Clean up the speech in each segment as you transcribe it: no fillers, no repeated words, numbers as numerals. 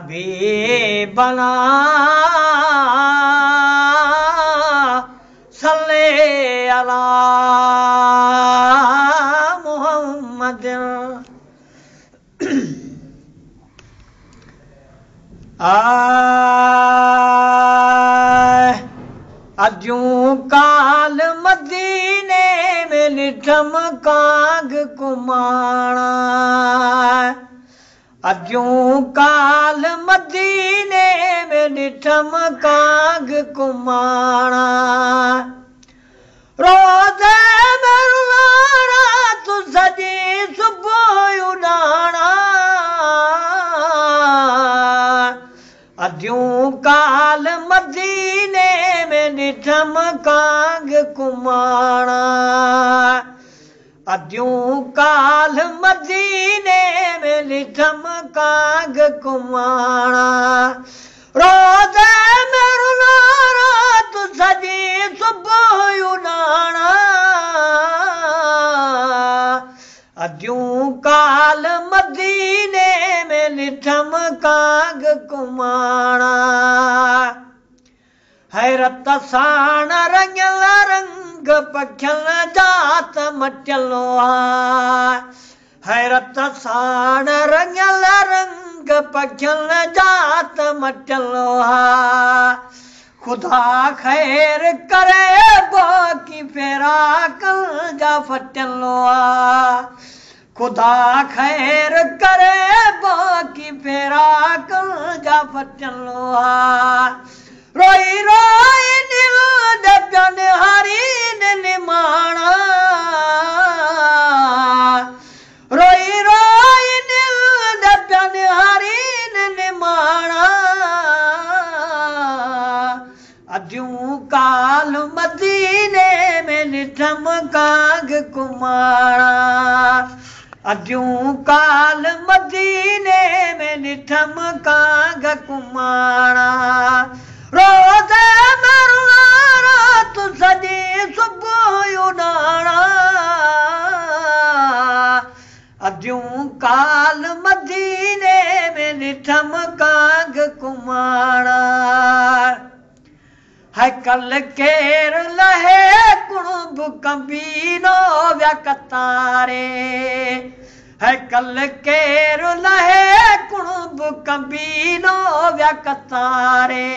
حبيبنا صلي على محمد. अॼु काल मदीने में ॾिठम कांग कुमाणा। अॼु काल मदीने में ॾिठम कांग कुमाणा। रोज़े में रात सॼी सुबुह उॾाणा। अॼु काल मदीने में ॾिठम कांग कुमाणा। अॼु काल मदीने में ॾिठम कांग कुमाणा। रोज़े में रात सॼी सुबुह उॾाणा। अॼु काल मदीने में ॾिठम कांग कुमाणा। हैरत साण रंगियल रंग पखियल जात मटियल आहे। हैरत साण रंगियल रंग पखियल जात मटियल आहे। ख़ुदा ख़ैर करे बाक़ी फेरा कल जा फटियल आहे। ख़ुदा ख़ैर करे बाक़ी फेरा कल जा फटियल आहे। रोई रोई निल हारी निमाणा। रोई रोई निल हारी निमाणा। अॼु काल मदीने में ॾिठम कांग कुमाणा। अॼु काल मदीने में ॾिठम कांग कुमाणा। रोज़े में रात सॼी सुबुह उॾाणा। अॼु काल मदीने में ॾिठम कांग कुमाणा। है कल केर लहे कुणुब कंबीनो व्या कतारे। है कल केर लहे कुणुब कंबीनो व्या कतारे।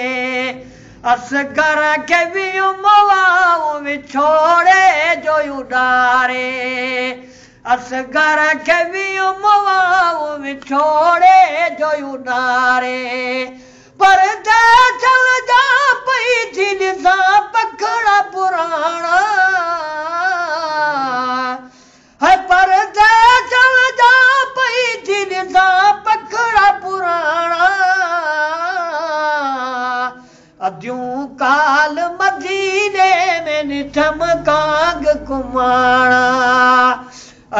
असगर खे वियुम वाऊं विछोड़े जो उॾारे। असगर खे वियुम वाऊं विछोड़े जो उॾारे। पर चल जा पई थी ॾिसां पखड़ा पुराणा। है पर चल जा पई थी ॾिसां पखड़ा पुराणा। अॼु काल मदीने में ॾिठम कांग कुमाणा।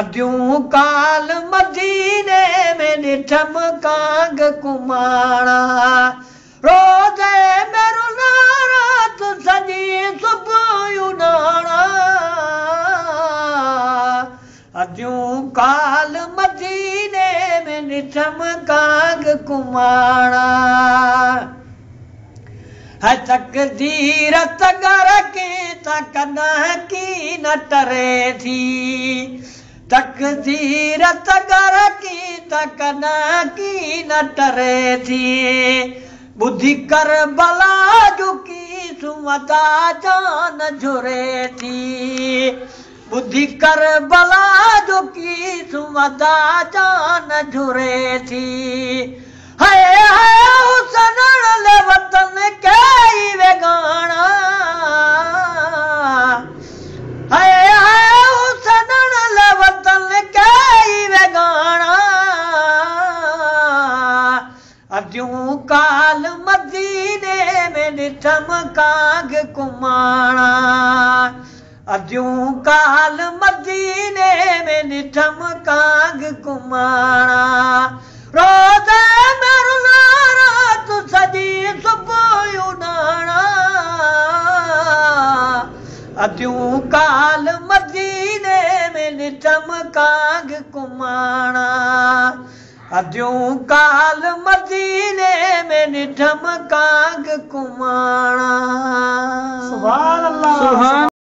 अॼु काल मदीने में ॾिठम कांग कुमाणा। रोज़े में रात सॼी सुबुह उॾाणा। अॼु काल मदीने में ॾिठम कांग कुमाणा। है तकदीर तगर के त कॾहिं की न टरे थी। तकदीर तगर की त कॾहिं की न टरे थी। ॿुधी करबला झुकी सुमदा जान झुरे थी। ॿुधी करबला झुकी सुमदा जान झुरे थी। हाय हाय हुसन ले वतन कई वेगाणा। हाय हाय हुसन ले वतन कई वेगाणा। अॼु काल मदीने में ॾिठम कांग कुमाणा। अॼु काल मदीने में ॾिठम कांग कुमाणा। रोज़े में रात सॼी सुबुह उॾाणा। अॼु काल मदीने में ॾिठम कांग कुमाणा। اديون ڪال مديني ۾ ڏٺم ڪانگ ڪماڻا. سبحان الله.